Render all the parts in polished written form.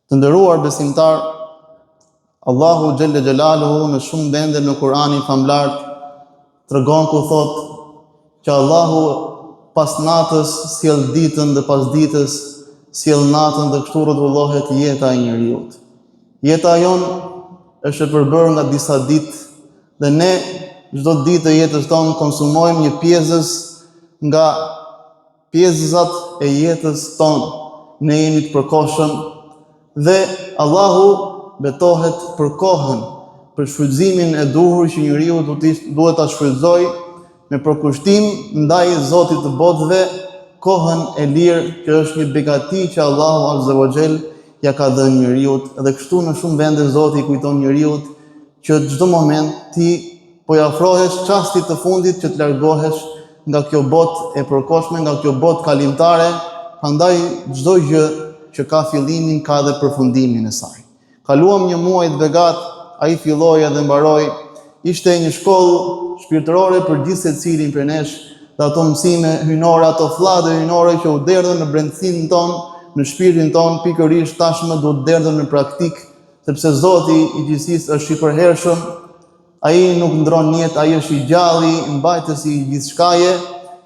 Të nderuar besimtarë, Allahu xhelle xhelaluhu në shumë vende në Kur'anin famëlartë tregon ku thotë që Allahu pas natës sjell ditën dhe pas ditës sjell natën dhe kështu rrotullohet jeta e njeriut. Jeta jonë është e përbërë nga disa ditë dhe ne çdo ditë të jetës tonë konsumojmë një pjesëz nga pjesëzat e jetës tonë. Ne jemi të përkohshëm dhe Allahu betohet për kohën, për shfrytëzimin e duhur që njeriu duhet ta shfrytëzojë me përkushtim ndaj Zotit të botëve, kohën e lirë që është një begati që Allahu Azza wa Jall ia ka dhënë njeriut dhe kështu në shumë vende Zoti i kujton njeriut që çdo moment ti po i afrohesh çastit të fundit që të largohesh nga kjo botë e përkohshme, nga kjo botë kalimtare, prandaj çdo gjë që ka fillimin ka edhe përfundimin e saj. Kaluam një muaj të begatë, ai filloi edhe mbaroi. Ishte një shkollë shpirtërore për gjithsecilin prej nesh, dhe ato mësime hyjnore, ato fllade hyjnore që u derdhën në brendësinë tonë, në shpirtin tonë, pikërisht tashmë duhet derdhur në praktikë, sepse Zoti i gjithësisë është i përhershëm, Ai nuk ndron jetë, ai është i gjalli, mbajtësi i gjithçkaje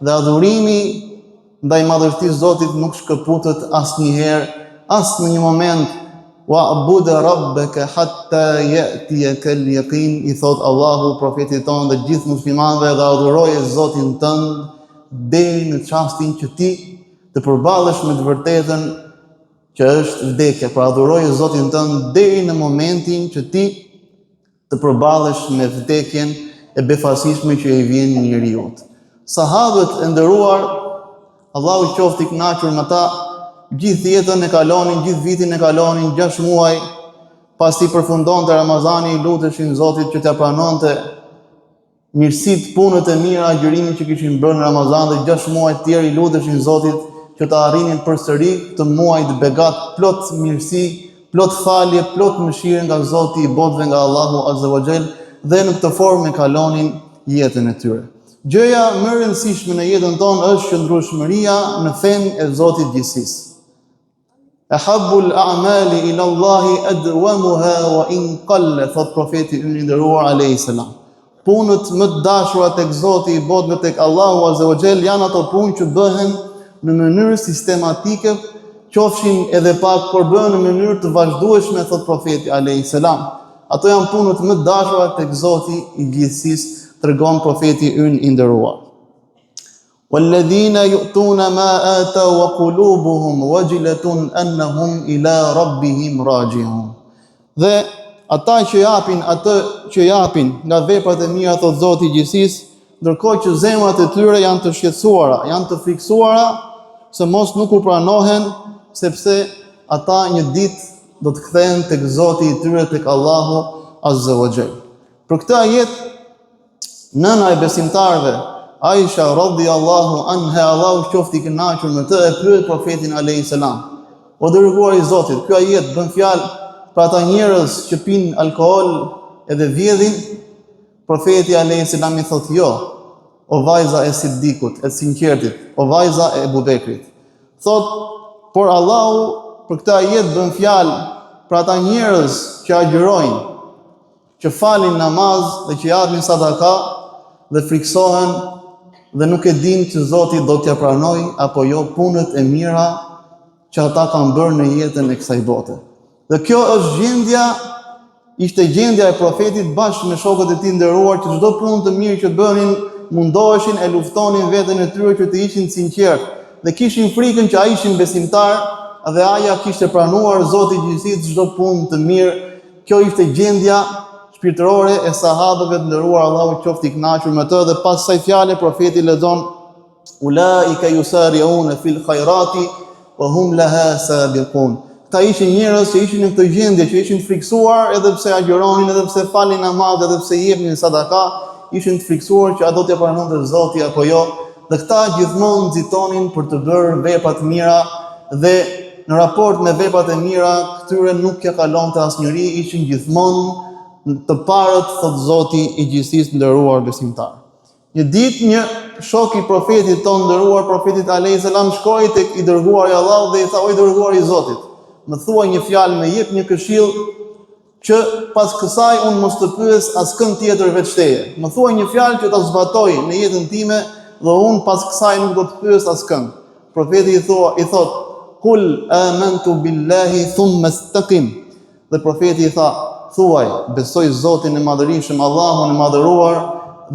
dhe adhurimi ndaj madhështisë Zotit nuk shkëputet asnjëherë, as në një moment. Wa'bud rabbaka hatta ya'tiyaka al-yaqin, i thotë Allahu profetit tonë dhe gjithë muslimanëve dhe adhuroje Zotin tënd deri në çastin që ti të përballesh me të vërtetën që është vdekja. Pra adhuroje Zotin tënd deri në momentin që ti të përballesh me vdekjen e befasishme që i vjen njeriut. Sahabët e nderuar, Allahu qoftë i kënaqur me ta, gjithë jetën e kalonin, gjithë vitin e kalonin, 6 muaj pasi përfundonte Ramazani, i luteshin Zotit që t'ia pranonte mirësitë, punët e mira, agjërimin që kishin bërë në Ramazan dhe 6 muaj të tjerë i luteshin Zotit që ta arrinin përsëri këtë muaj të begatë plot mirësi, plot falje, plot mëshirë nga Zoti i botëve nga Allahu Azza wa Jall dhe në këtë formë e kalonin jetën e tyre. Gjëja më e rëndësishme në jetën tonë është qëndrueshmëria në fenë e Zotit gjithësisë. Ehabbul a'mali ila Allahi adwamuha wa in qall, thotë profeti ynë i nderuar alayhi salam. Punët më të dashura tek Zoti i botëve tek Allahu azza wa jall janë ato punë që bëhen në mënyrë sistematike, qofshin edhe pak, por bëhen në mënyrë të vazhdueshme, thotë profeti alayhi salam. Ato janë punët më të dashura tek Zoti i gjithësisë, tregon profeti ynë i nderuar. Walladhina yu'tuna ma ataw wa qulubuhum wajilatun annahum ila rabbihim raji'un. Dhe ata që japin atë që japin nga veprat e mira thotë Zoti i gjithësisë, ndërkohë që zemrat e tyre janë të shqetësuara, janë të frikësuara se mos nuk u pranohen, sepse ata një ditë do të kthehen tek Zoti i tyre tek Allahu Azza wa Jall. Për këtë ajet Nëna e besimtarëve, Aisha radhiyallahu anha, Allahu qoftë i kënaqur me të, e pyet profetin alayhi salam. O dërguar i Zotit, ky ajet bën fjalë për ata njerëz që pinë alkool edhe vjedhin. Profeti alayhi salam i thotë jo. O vajza e Siddikut, e sinqertit, o vajza e Ebu Bekrit. Thotë, por Allahu për këtë ajet bën fjalë për ata njerëz që agjërojnë, që falin namaz dhe që japin sadaka dhe frikësohen dhe nuk e dinë që Zoti do t'ia pranojë apo jo punët e mira që ata kanë bërë në jetën e kësaj bote. Dhe kjo është gjendja, ishte gjendja e profetit bashkë me shokët e tij nderuar që çdo punë të mirë që bënin, mundoheshin e luftonin veten e tyre që të ishin të sinqertë dhe kishin frikën që a ishin besimtarë dhe a ia kishte pranuar Zoti i gjithësisë çdo punë të mirë Kjo ishte gjendja shpirtërore e sahabëve të nderuar, Allahu qoftë i kënaqur me të dhe pas kësaj fjale profeti lexon Ulaika yusari'un fil khairati wa hum laha sabiqun. Këta ishin njerëz që ishin në këtë gjendje, që ishin të frikësuar edhe pse agjëronin, edhe pse falnin namaz, edhe pse jepnin sadaka, ishin të frikësuar që a do t'ia pranonte Zoti apo jo. Dhe këta gjithmonë nxitonin për të bërë vepra të mira dhe në raport me veprat e mira, këtyre nuk ia kalonte asnjëri, ishin gjithmonë të parët, thotë Zoti i gjithësisë nderuar besimtarë. Një ditë një shok i profetit tonë nderuar, profetit alayhis salam shkoi tek i dërguari i Allahut dhe i tha o i dërguari i Zotit. më thuaj një fjalë, më jep një këshillë që pas kësaj unë mos të pyes askënd tjetër veç teje. Më thuaj një fjalë që ta zbatoj në jetën time dhe unë pas kësaj nuk do të pyes askënd. Profeti i thua, i thotë, Kul amantu billahi thumma istaqim. Dhe profeti i tha, thuaj, besoj Zotin e madhërishëm, Allahun e madhëruar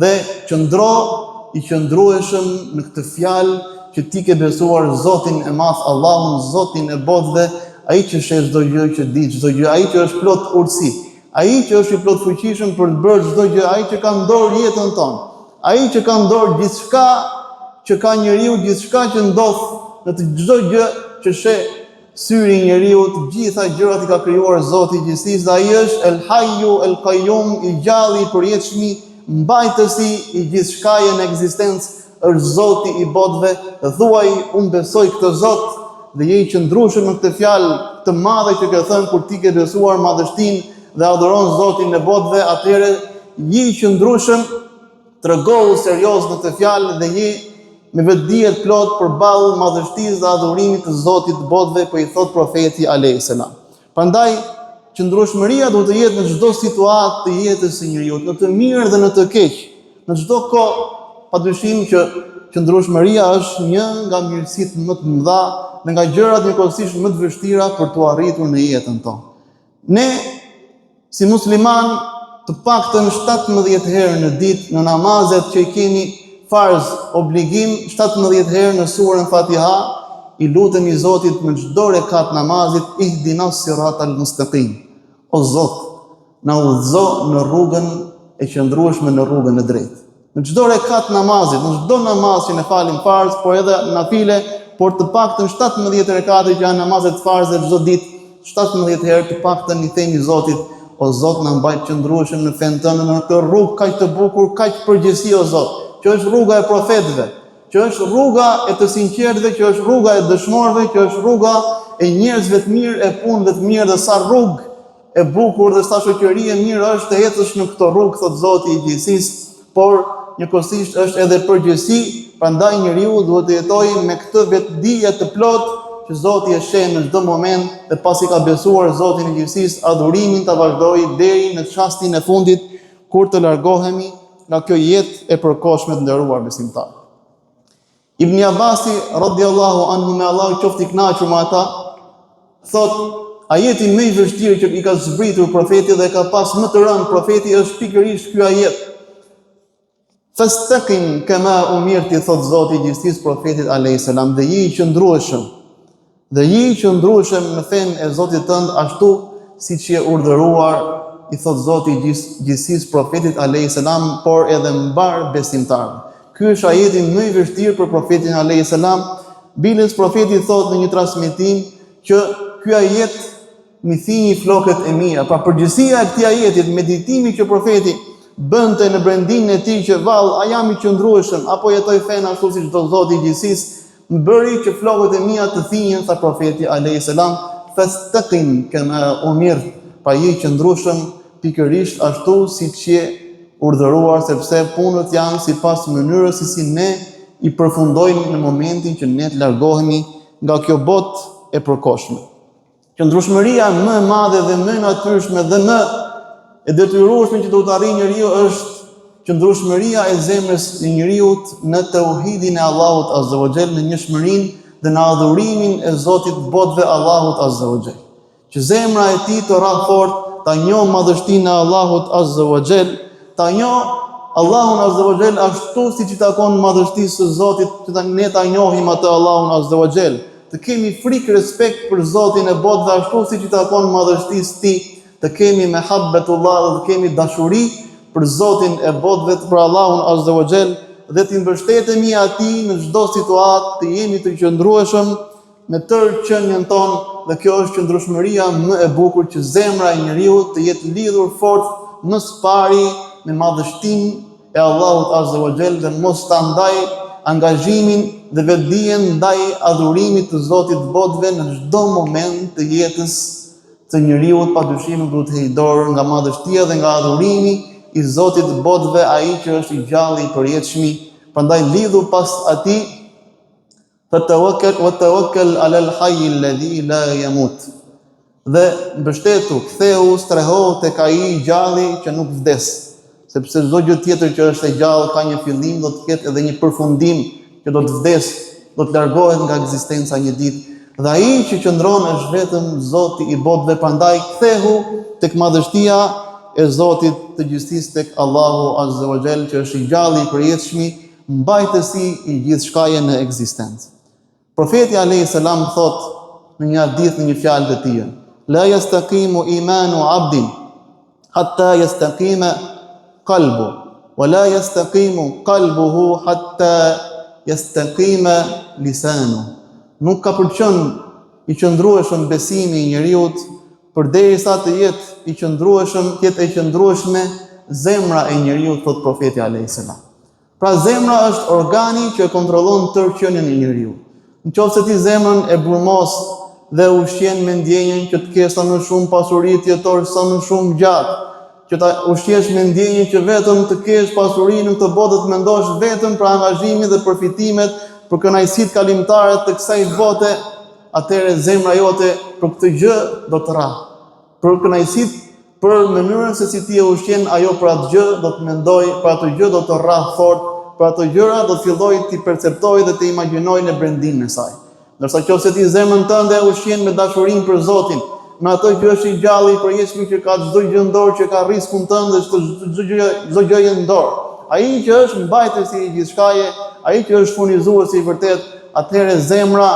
dhe qëndro i qëndrueshëm në këtë fjalë që ti ke besuar Zotin e madh, Allahun, Zotin e botëve, ai që sheh çdo gjë, që di çdo gjë, ai që është plot urtësi, ai që është i plotfuqishëm për të bërë çdo gjë, ai që ka në dorë jetën tonë, ai që ka në dorë gjithçka që ka njeriu, gjithçka që ndodh në të çdo gjë që sheh Syri i njeriut, të gjitha gjërat i ka krijuar Zoti i gjithësisë dhe ai është El Hayyu El Qayyum, i gjalli i përjetshmi, mbajtësi i gjithçkaje në ekzistencë, është Zoti i botëve. Dhe thuaj, unë besoj këtë Zot dhe je i qëndrueshëm në këtë fjalë të madhe që ke thënë kur ti ke besuar madhështinë dhe adhuron Zotin e botëve, atëherë je i qëndrueshëm Tregohu serioz në këtë fjalë dhe ji me vetëdije të plotë përballë madhështisë dhe adhurimit të Zotit të botëve, po i thotë profeti alayhis salam. Prandaj qëndrueshmëria duhet të jetë në çdo situatë të jetës së njeriut, në të mirë dhe në të keq, në çdo kohë, padyshim që qëndrueshmëria është një nga mirësitë më të mëdha dhe nga gjërat njëkohësisht më të vështira për t'u arritur në jetën tonë. Ne si musliman të paktën 17 herë në ditë në namazet që i kemi farz obligim 17 herë në surën Fatiha i lutemi Zotit në çdo rekat namazit ihdina siratal mustaqim. O Zot, na udhëzo në rrugën e qëndrueshme në rrugën e drejtë. Në çdo rekat namazit, në çdo namaz që ne falim farz, por edhe nafile, por të paktën 17 rekate që janë namazet farze çdo ditë, 17 herë të paktën i themi Zotit, o Zot na mbaj të qëndrueshëm në fenë tënde në këtë rrugë kaq të bukur, kaq përgjithësi o Zot, që është rruga e profetëve, që është rruga e të sinqertëve, që është rruga e dëshmorëve, që është rruga e njerëzve të mirë, e punëve të mirë dhe sa rrugë e bukur dhe sa shoqëri e mirë është të ecësh në këto rrugë, thotë Zoti i gjithësisë, por njëkohësisht është edhe përgjegjësi, prandaj njeriu duhet të jetojë me këtë vetëdije të plotë që Zoti e sheh në çdo moment dhe pasi ka besuar Zotin e gjithësisë, adhurimin ta vazhdojë deri në çastin e fundit kur të largohemi nga kjo jetë e përkohshme të nderuar besimtarë. Ibn Abasi radiallahu anhu me Allahu qoftë i kënaqur me ata, thotë ajeti më i vështirë që i ka zbritur profetit dhe ka pas më të rëndë profeti është pikërisht ky ajet. Fastaqim kama umirt i thotë Zoti i gjithësisë profetit alayhis salam dhe ji i qëndrueshëm. Dhe ji i qëndrueshëm në fenë e Zotit tënd ashtu siç je urdhëruar, i thotë Zoti i gjithësisë profetit alayhis salam, por edhe mbarë besimtarëve. Ky është ajeti më i vështirë për profetin alayhis salam. Biles profeti thotë në një transmetim që ky ajet m'i thinji flokët e mia. Pra përgjegjësia e këtij ajetit, meditimi që profeti bënte në brendinë e tij që vallë a jam i qëndrueshëm apo jetoj fenë ashtu siç do Zoti i gjithësisë, Më bëri që flokët e mia të thinjen, tha profeti alejhi selam, fastaqim kama umirt, pra ji i qëndrueshëm pikërisht ashtu siç je urdhëruar, sepse punët janë sipas mënyrës se si ne i përfundojmë në momentin që ne të largohemi nga kjo botë e përkohshme. Qëndrueshmëria më e madhe dhe më e natyrshme dhe më e detyrueshme që duhet të arrijë njeriu është qëndrueshmëria e zemrës së njeriut në teuhidin e Allahut Azza wa Jall, në njëshmërinë dhe në adhurimin e Zotit të botëve Allahut Azza wa Jall. Që zemra e tij të rrahë fort, ta njohë madhështinë e Allahut Azza wa Jall, Ta njohë Allahun Azza wa Jall ashtu siç i takon madhështisë së Zotit që ta ne ta njohim atë Allahun Azza wa Jall. Të kemi frikë respekt për Zotin e botëve ashtu siç i takon madhështisë së tij, të kemi mehabbetullah dhe të kemi dashuri për Zotin e botëve për Allahun Azza wa Jall dhe t'i mbështetemi atij në çdo situatë, të jemi të qëndrueshëm me tërë qenien tonë dhe kjo është qëndrueshmëria më e bukur që zemra e njeriut të jetë lidhur fort më së pari me madhështinë e Allahut Azza wa Jall dhe mos ta ndajë angazhimin dhe vetëdijen ndaj adhurimit të Zotit të botëve në çdo moment të jetës të njeriut padyshim nuk duhet të heqë dorë nga madhështia dhe nga adhurimi i Zotit të botëve ai që është i gjalli i përjetshmi prandaj lidhu pas atij Fatawakkal wa tawakkal ala al-hayy alladhi la yamut. Dhe mbështetu, kthehu, strehohu tek ai i gjalli që nuk vdes, sepse çdo gjë tjetër që është e gjallë ka një fillim, do të ketë edhe një përfundim që do të vdesë, do të largohet nga ekzistenca një ditë. Dhe ai që qëndron është vetëm Zoti i botëve, prandaj kthehu tek madhështia e Zotit të gjithësisë tek Allahu Azza wa Jall, që është i gjalli i përjetshmi, mbajtësi i gjithçkaje në ekzistencë. Profeti alayhi salam thotë në një hadith në një fjalë të tij, La yastaqimu imanu 'abdin hatta yastaqima qalbu wa la yastaqimu qalbuhu hatta yastaqima lisanu. Nuk ka për të qenë i qëndrueshëm besimi i njeriut përderisa të jetë i qëndrueshëm, të jetë e qëndrueshme zemra e njeriut, thotë profeti alayhi salam. Pra zemra është organi që e kontrollon tërë qenien e njeriut. Në qoftë se ti zemrën e brumos dhe e ushqen me ndjenjën që të kesh sa më shumë pasuri të jetosh sa më shumë gjatë, që ta ushqesh me ndjenjën që vetëm të kesh pasuri në këtë botë dhe të mendosh vetëm për angazhimin dhe përfitimet, për kënaqësitë kalimtare të kësaj bote, atëherë zemra jote për këtë gjë do të rrahë. Për kënaqësitë, për mënyrën se si ti e ushqen, ajo për atë gjë do të mendojë, për atë gjë do të rrahë fort, për ato gjëra do të fillojë t'i perceptojë dhe të imagjinojë në brendinë e saj. Ndërsa qoftë se ti zemrën tënde e ushqen me dashurinë për Zotin, me atë që është i gjalli i përjetshmi që ka çdo gjë në dorë, që ka rriskun tënd dhe çdo gjë çdo gjë në dorë. Ai që është mbajtësi i gjithçkaje, ai që është furnizuesi i vërtetë, atëherë zemra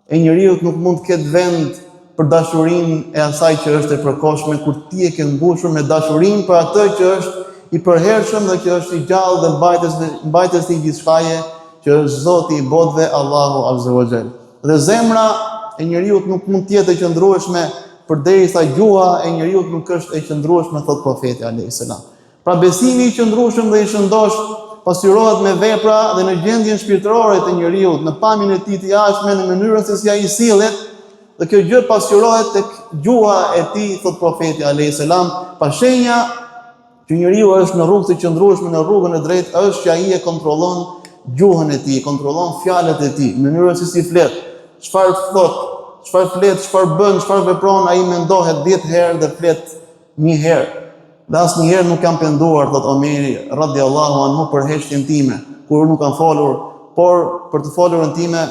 e njeriut nuk mund të ketë vend për dashurinë e asaj që është e përkohshme kur ti e ke mbushur me dashurinë për atë që është i përhershëm dhe që është i gjallë dhe mbajtës mbajtës i gjithçkaje që është Zoti i botëve Allahu Azza wa Jall. Dhe zemra e njeriut nuk mund të jetë e qëndrueshme përderisa gjuha e njeriut nuk është e qëndrueshme thotë profeti alayhis salam. Pra besimi i qëndrueshëm dhe i shëndoshë pasqyrohet me vepra dhe në gjendjen shpirtërore të njeriut, në pamjen e tij të jashtme, në mënyrën se si ai sillet, dhe kjo gjë pasqyrohet tek gjuha e tij, thotë profeti alayhis salam, pra shenja që njeriu është në rrugë të qëndrueshme, në rrugën e drejtë, është që ai e kontrollon gjuhën e tij, kontrollon fjalët e tij, mënyrën se si flet, çfarë thotë, çfarë flet, çfarë bën, çfarë vepron, ai mendohet 10 herë dhe flet një herë. Dhe asnjëherë nuk jam penduar, thotë Omeri, radiallahu anhu, për heshtjen time, kur nuk kam folur, por për të folurën time,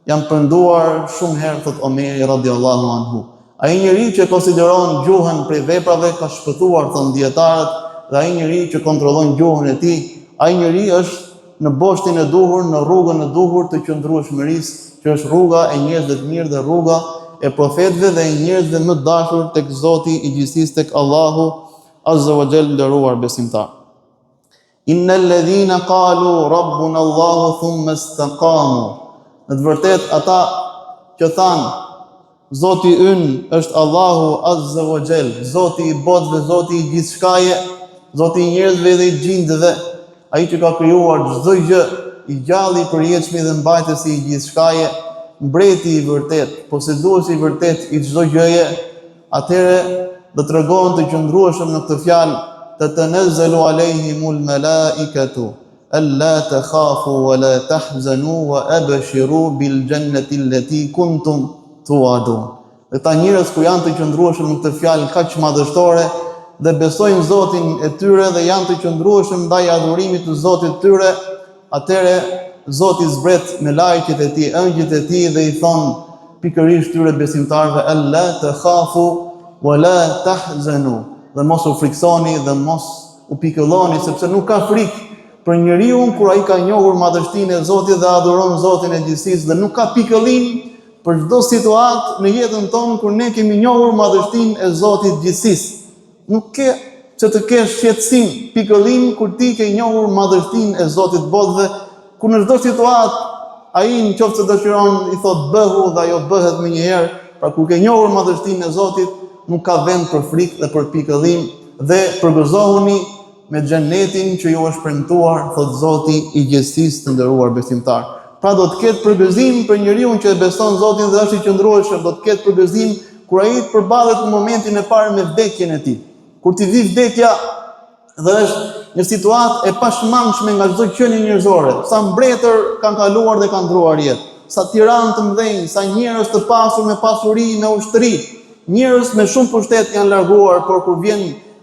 jam penduar shumë herë, thotë Omeri, radiallahu anhu. Ai njeri që konsideron gjuhën prej veprave ka shpëtuar, thonë dijetarët, dhe ai njeri që kontrollon gjuhën e tij, ai njeri është në boshtin e duhur, në rrugën e duhur të qëndrueshmërisë, që është rruga e njerëzve të mirë dhe rruga e profetëve dhe e njerëzve më të dashur tek Zoti i gjithësisë tek Allahu Azza wa Jall nderuar besimtar. Innal ladhina qalu rabbuna Allahu thumma istaqamu. Në të vërtetë ata që thanë Zoti ynë është Allahu Azza wa Jall, Zoti i botëve, Zoti i gjithçkaje, Zoti i njerëzve dhe i xhindëve, Ai që ka krijuar çdo gjë, i gjalli i përjetshmi dhe mbajtësi i gjithçkaje, mbreti i vërtetë, poseduesi i vërtetë i çdo gjëje, atëherë do tregohen të qëndrueshëm në këtë fjalë, tatanazzalu alejhimul malaikatu alla takhafu wa la tahzanu wa abshiru bil jannati allati kuntum tu'adun. Dhe këta njerëz kur janë të qëndrueshëm në këtë fjalë kaq madhështore dhe besojnë Zotin e tyre dhe janë të qëndrueshëm ndaj adhurimit të Zotit të tyre, atëherë Zoti zbret melaiqet e tij, engjëjt e tij dhe i thonë pikërisht këtyre besimtarëve alla takhafu wa la tahzanu dhe mos u frikësoni dhe mos u pikëlloni sepse nuk ka frikë për njeriun kur ai ka njohur madhështinë e Zotit dhe adhuron Zotin e gjithësisë dhe nuk ka pikëllim Për çdo situatë në jetën tonë kur ne kemi njohur madhështinë e Zotit gjithësisë. Nuk ke që të kesh shqetësim, pikëllim kur ti ke njohur madhështinë e Zotit të botëve, kur në çdo situatë ai në qoftë se dëshiron i thotë bëhu dhe ajo bëhet menjëherë, pra kur ke njohur madhështinë e Zotit, nuk ka vend për frikë dhe për pikëllim dhe përgëzohuni me xhenetin që ju është premtuar, thotë Zoti i gjithësisë të nderuar besimtarë. Pra do të ketë përgëzim për njeriun që e beson Zotin dhe është i qëndrueshëm, do të ketë përgëzim kur ai të përballet në momentin e parë me vdekjen e tij. Kur t'i vijë vdekja dhe është një situatë e pashmangshme nga çdo qenie njerëzore, sa mbretër kanë kaluar dhe kanë ndruar jetë, sa tiranë të mëdhenj, sa njerëz të pasur me pasuri, me ushtri. Njerëz me shumë pushtet janë larguar, por kur vjen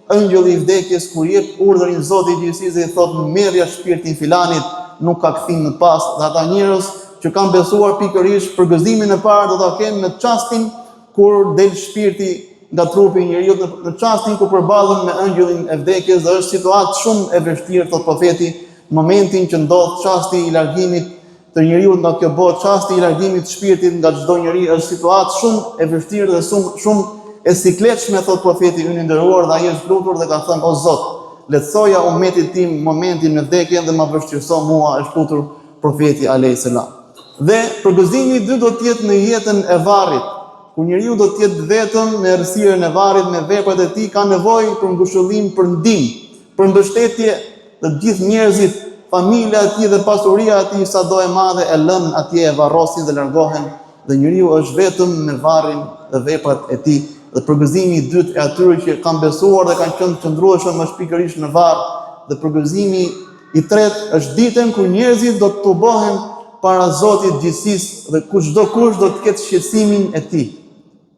engjëlli i vdekjes, kur jep urdhrin Zoti i gjithësisë dhe i thotë merrja shpirtin filanit, nuk ka kthim më pas. Dhe ata njerëz që kanë besuar pikërisht përgëzimin e parë do ta kenë në çastin kur del shpirti nga trupi i njeriut në, në çastin kur përballen me engjëllin e vdekjes dhe është situatë shumë e vështirë thotë profeti, momentin që ndodh çasti i largimit të njeriut nga kjo botë, çasti i largimit të shpirtit nga çdo njeri është situatë shumë e vështirë dhe shumë shumë e sikletshme thotë profeti ynë i nderuar dhe ai është lutur dhe ka thënë o Zot, lehtësoja umetit tim momentin me vdekjen dhe ma vështirëso mua, është lutur profeti alayhis salam. Dhe përgëzimi i dytë do të jetë në jetën e varrit, kur njeriu do të jetë vetëm në errësirën e varrit me veprat e tij, ka nevojë për ngushëllim, për ndihmë, për mbështetje dhe të gjithë njerëzit, familja e tij dhe pasuria e tij sado e madhe e lënë atje e varrosin dhe largohen dhe njeriu është vetëm me varrin dhe veprat e tij dhe përgëzimi i dytë e atyre që kanë besuar dhe kanë qenë të qëndrueshëm është pikërisht në varr dhe përgëzimi i tretë është ditën kur njerëzit do të tubohen para Zotit gjithësisë dhe ku çdokush do të ketë shqetësimin e tij.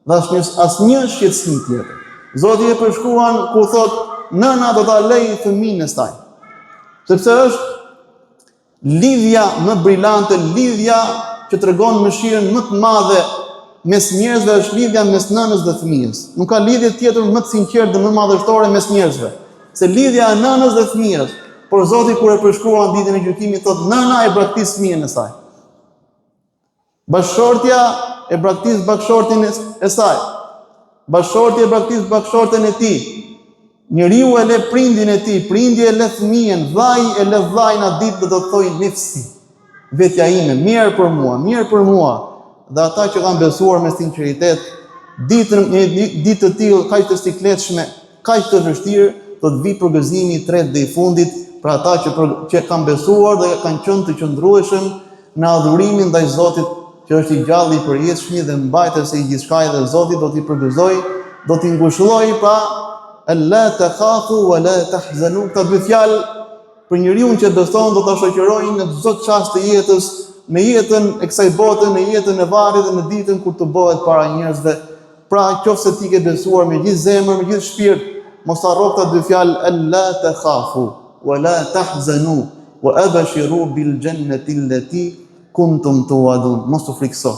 Dhe asnjë, asnjë shqetësim tjetër. Zoti e përshkruan ku thotë, nëna do ta lejë fëmijën e saj. Sepse është lidhja më brilante, lidhja që tregon mëshirën më të madhe mes njerëzve është lidhja mes nënës dhe fëmijës. Nuk ka lidhje tjetër më të sinqertë dhe më madhështore mes njerëzve. Se lidhja e nënës dhe fëmijës. Por Zoti kur e përshkruan ditën e gjykimit thotë nëna e braktis fëmijën e saj. Bashkëshortja e braktis bashkëshortin e saj. Bashkëshorti e braktis bashkëshorten e tij. Njeriu e le prindin e tij, prindi e le fëmijën, vllai e le vllain atë ditë dhe do të thojë nefsi. Vetja ime, mjerë për mua, mjerë për mua. Dhe ata që kanë besuar me sinqeritet, ditën një ditë të tillë kaq të sikletshme, kaq të vështirë, do të vijë përgëzimi i tretë dhe i fundit për ata që për, që kanë besuar dhe kanë qenë të qëndrueshëm në adhurimin ndaj Zotit, që është i gjalli i përjetshmi dhe mbajtësi i gjithçkaje dhe Zoti do t'i përgëzojë, do t'i ngushëllojë pra alla takhafu wa la tahzanu. Këto dy fjalë për njeriun që beson do ta shoqërojnë në çdo çast të jetës, në jetën e kësaj bote, në jetën e varrit dhe në ditën kur tubohet para njerëzve. Pra, qoftë se ti ke besuar me gjithë zemër, me gjithë shpirt, mos harro këto dy fjalë alla takhafu wa la tahzanu wa abshiru bil jannati allati kuntum tuadun. Mos u frikëso.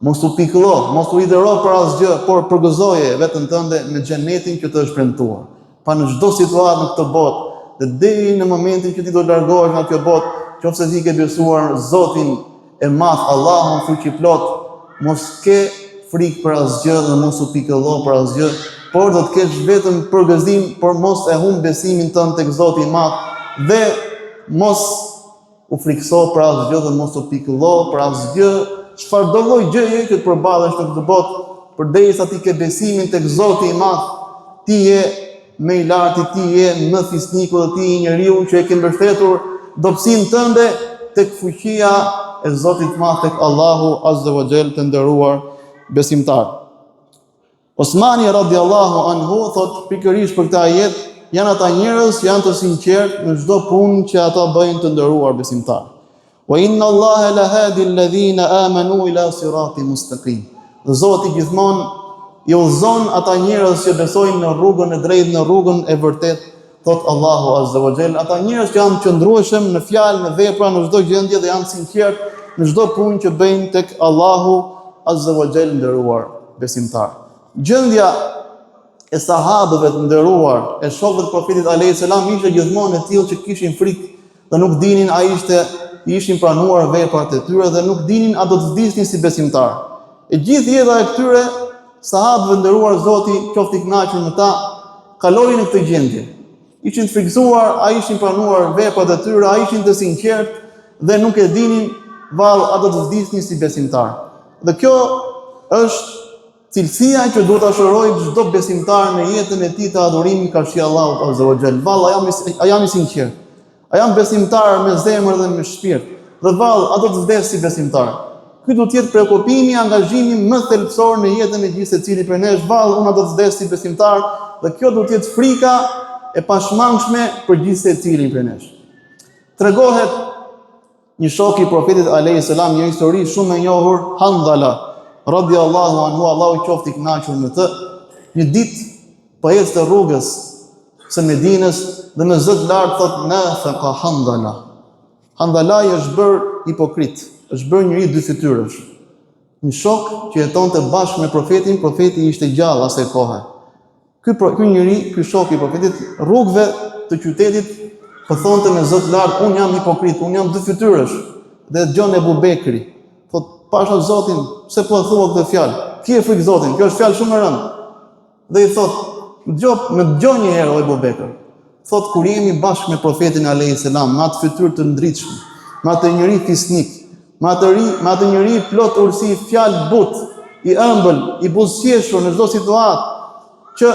Mos u pikëllo, mos u hidhëro për asgjë, por përgëzoje veten tënde me xhenetin që të është premtuar. Pra në çdo situatë në këtë botë, dhe deri në momentin që ti do të largohesh nga kjo botë, qoftë se ti ke besuar Zotin e madh Allahun fuqiplotë, mos ke frikë për asgjë dhe mos u pikëllo për asgjë, por do të kesh vetëm përgëzim, por mos e humb besimin tënd tek Zoti i madh dhe mos u frikëso për asgjë dhe mos u pikëllo për asgjë, çfarëdo lloj gjëje që të përballesh në këtë botë, përderisa ti ke besimin tek Zoti i Madh, ti je më i larti, ti je më fisniku dhe ti je njeriu që e ke mbështetur dobësinë tënde tek fuqia e Zotit të Madh tek Allahu Azza wa Jall të nderuar besimtarë. Osmani radiallahu anhu thotë pikërisht për këtë ajet, janë ata njerëz që janë të sinqertë në çdo punë që ata bëjnë të nderuar besimtarë. Wa inna Allaha la hadi alladhina amanu ila siratin mustaqim. Dhe Zoti gjithmonë i udhëzon ata njerëz që besojnë në rrugën e drejtë, në rrugën e vërtetë, thotë Allahu Azza wa Jall, ata njerëz që janë të qëndrueshëm në fjalë, në vepra, në çdo gjendje dhe janë të sinqertë në çdo punë që bëjnë tek Allahu Azza wa Jall nderuar besimtarë. Gjendja e sahabëve të nderuar, e shokëve të profetit alayhis salam ishte gjithmonë e tillë që kishin frikë dhe nuk dinin a ishte ishin pranuar veprat e tyre dhe nuk dinin a do të vdisnin si besimtarë. E gjithë jeta e këtyre sahabëve nderuar Zoti qoftë i kënaqur me ta, kaloi në këtë gjendje. Ishin të frikësuar, a ishin pranuar veprat e tyre, a ishin të sinqertë dhe nuk e dinin vallë a do të vdisnin si besimtarë. Dhe kjo është cilësia që duhet ta shërojë çdo besimtar në jetën e tij të adhurimit karshi Allahut Azza wa Jall. Vallë a jam i, a jam i sinqertë? A jam besimtar me zemër dhe me shpirt? Dhe vallë, a do të vdes si besimtar? Ky duhet të jetë preokupimi, angazhimi më thelbësor në jetën e gjithsecilit prej nesh. Vallë, unë a do të vdes si besimtar? Dhe kjo duhet të jetë frika e pashmangshme për gjithsecilin prej nesh. Tregohet një shok i profetit alayhis salam, një histori shumë e njohur, Handhala. radiallahu anhu, Allahu qoftë i kënaqur me të, një ditë po ecte rrugës së Medinës dhe me zë të lartë thotë nafaka Handala. Handalai është bërë hipokrit, është bërë njeri dyfytyrësh. Një shok që jetonte bashkë me profetin, profeti ishte gjallë asaj kohe. Ky ky njeri, ky shok i profetit, rrugëve të qytetit po thonte me zë të lartë, unë jam hipokrit, unë jam dyfytyrësh. Dhe e dëgjon Ebu Bekri. Thot, pasha Zotin, pse po e thua këtë fjalë? Kije frikë Zotin, kjo është fjalë shumë e rëndë. Dhe i thot, dëgjo, më dëgjo një herë o Ebu Bekër. Thot kur jemi bashkë me profetin alayhis salam, me atë fytyrë të ndritshme, me atë njeri fisnik, me atë ri, me atë njeri plot urtësi, fjalëbutë, i ëmbël, i buzëqeshur në çdo situatë, që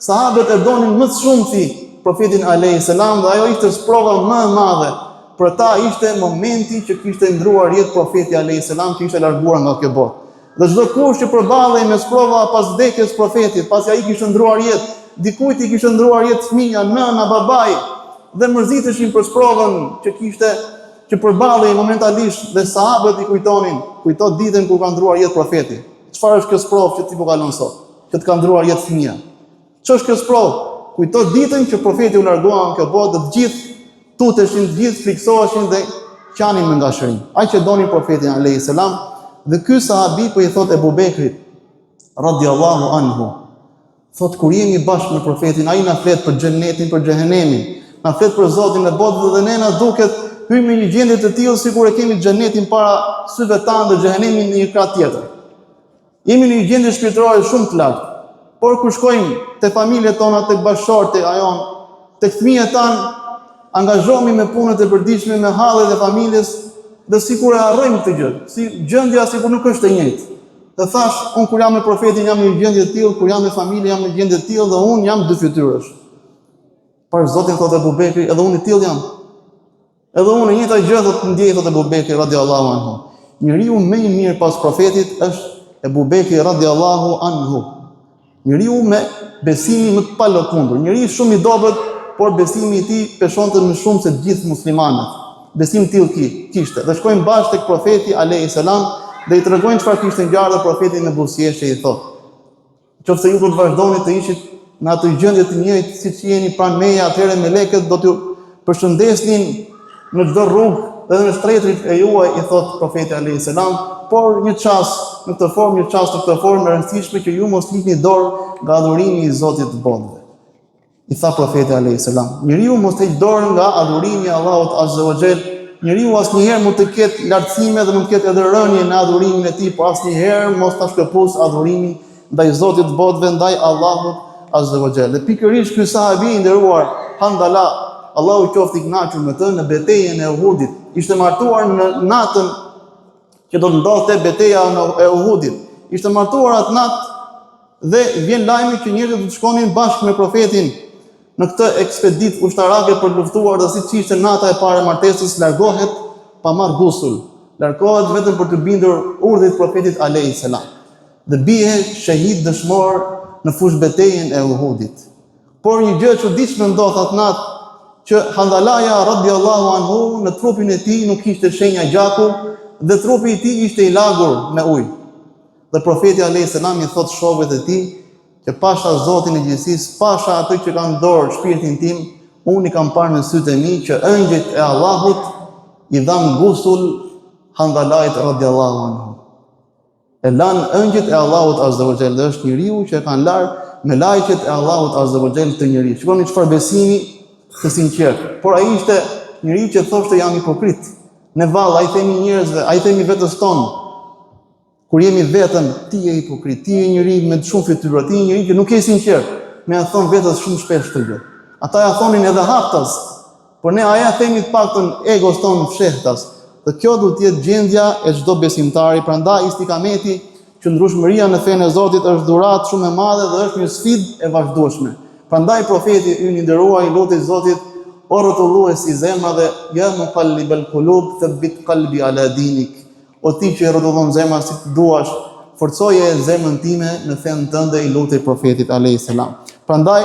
sahabët e donin më së shumti profetin alayhis salam dhe ajo ishte sprova më e madhe. Për ta ishte momenti që kishte ndruar jetë profeti alayhis salam që ishte larguar nga kjo botë. Dhe çdokush që përballej me sprova pas vdekjes së profetit, pasi ai kishte ndruar jetë, dikujt i kishte ndruar jetë fëmija, nëna, babai, dhe mërziteshin për sprovën që kishte që përballej momentalisht dhe sahabët i kujtonin, kujto ditën kur ka ndruar jetë profeti. Çfarë është kjo sprovë që ti po kalon sot? Që të ka ndruar jetë fëmija. Ç'është kjo sprovë? Kujto ditën që profeti u largua nga kjo botë dhe të gjithë tuteshin, të gjithë frikësoheshin dhe qanin me ngashërim. Aq e donin profetin alayhi salam dhe ky sahabi po i thot Ebu Bekrit radiallahu anhu. Thot kur jemi bashkë me profetin, ai na flet për xhenetin, për xhehenemin, na flet për Zotin e botës dhe ne na duket hyjmë në një gjendje të tillë sikur e kemi xhenetin para syve tanë dhe xhehenemin në një krah tjetër. Jemi në një gjendje shpirtërore shumë të lartë. Por kur shkojmë te familjet tona, tek bashkëshortja jonë, tek fëmijët tanë, angazhohemi me punët e përditshme, me hallet e familjes dhe sikur e harrojmë këtë gjë. Si gjendja sikur nuk është e njëjtë. Dhe thash, unë kur jam me profetin jam në një gjendje të tillë, kur jam me familje jam në një gjendje të tillë dhe unë jam dyfytyrësh. Por Zotin thotë Ebu Bekri, edhe unë i tillë jam. Edhe unë e njëjta gjë thotë ndjej thotë Ebu Bekri radiallahu anhu. Njeriu më i mirë pas profetit është Ebu Bekri radiallahu anhu. Njeriu me besimin më të palëkundur, njeri shumë i dobët, por besimi i tij peshonte më shumë se të gjithë muslimanët. Besim të tillë ki, kishte. Dhe shkojnë bashkë tek profeti alayhi salam dhe i tregojnë çfarë kishte ngjarë dhe profeti me buzëqeshje i thotë: Qoftë se ju do të vazhdoni të ishit në atë gjendje të njëjtë siç jeni pranë meje, atëherë melekët do t'ju përshëndesnin në çdo rrugë dhe në shtretërit e juaj, i thot profeti alayhi salam, por një çast në këtë formë, një çast në këtë formë e rëndësishme që ju mos hiqni dorë nga adhurimi i Zotit të botëve. I tha profeti alayhi salam, njeriu mos të heq dorë nga adhurimi i Allahut azza wa jall. Njeriu asnjëherë mund të ketë lartësime dhe mund të ketë edhe rënie në adhurimin e tij, por asnjëherë mos ta shkëpus adhurimin ndaj Zotit të botëve, ndaj Allahut azza wa jall. Dhe pikërisht ky sahabi i nderuar Handala, Allahu qoftë i kënaqur me të në betejën e Uhudit, ishte martuar në natën që do të ndodhte beteja e Uhudit. Ishte martuar atë natë dhe vjen lajmi që njerëzit do të shkonin bashkë me profetin në këtë ekspeditë ushtarake për të luftuar dhe siç ishte nata e parë e martesës largohet pa marrë gusul. Largohet vetëm për t'iu bindur urdhrit profetit alayhi salam. Dhe bie shehid dëshmor në fushëbetejën e Uhudit. Por një gjë e çuditshme ndodh atë natë që Handalaja radiallahu anhu në trupin e tij nuk kishte shenja gjaku dhe trupi i tij ishte i lagur me ujë. Dhe profeti alayhis salam i thot shokëve të tij që pasha Zotin e gjithësisë, pasha atë që ka në dorë shpirtin tim, unë i kam parë me sytë e mi që engjëjt e Allahut i dhanë gusul Handalait radiallahu anhu. E lanë engjëjt e Allahut Azza wa Jall, dhe është njeriu që e kanë larë melaiqet e Allahut Azza wa Jall këtë njeri. Shikoni çfarë besimi të sinqertë. Por ai ishte njeri që thoshte jam hipokrit. Ne vallë, a i themi njerëzve, a i themi vetes tonë. Kur jemi vetëm, ti je hipokrit, ti je njeri me shumë fytyra, ti je njeri që nuk je i sinqertë. Ne ia thonë vetes shumë shpesh këtë gjë. Ata ia thonin edhe haptas, Por ne a ia themi të paktën egos tonë fshehtas. Dhe kjo duhet të jetë gjendja e çdo besimtari, prandaj istikameti, qëndrueshmëria në fenë e Zotit është dhuratë shumë e madhe dhe është një sfidë e vazhdueshme. Prandaj profeti ynë i nderuar i lutej Zotit, o rrotullues i zemrave, ja muqallibal qulub thabbit qalbi ala dinik. O ti që i rrotullon zemrat si të duash, forcoje zemrën time në fenë tënde, i lutej profetit alayhis salam. Prandaj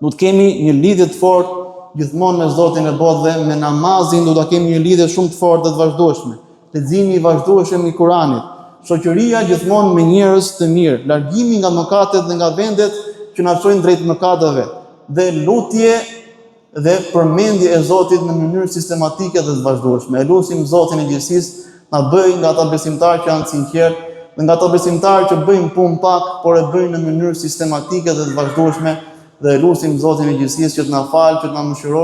Do të kemi një lidhje të fortë gjithmonë me Zotin e botëve, me namazin do ta kemi një lidhje shumë të fortë dhe të vazhdueshme. Leximi i vazhdueshëm i Kuranit. Shoqëria gjithmonë me njerëz të mirë, largimi nga mëkatet dhe nga vendet që na çojnë drejt mëkateve dhe lutje dhe përmendje e Zotit në mënyrë sistematike dhe të vazhdueshme. E lusim Zotin e gjithësisë na bëjë nga ata besimtarë që janë të sinqertë dhe nga ata besimtarë që bëjnë punë pak, por e bëjnë në mënyrë sistematike dhe të vazhdueshme dhe e lusim Zotin e gjithësisë që të na falë, që të na mëshirojë.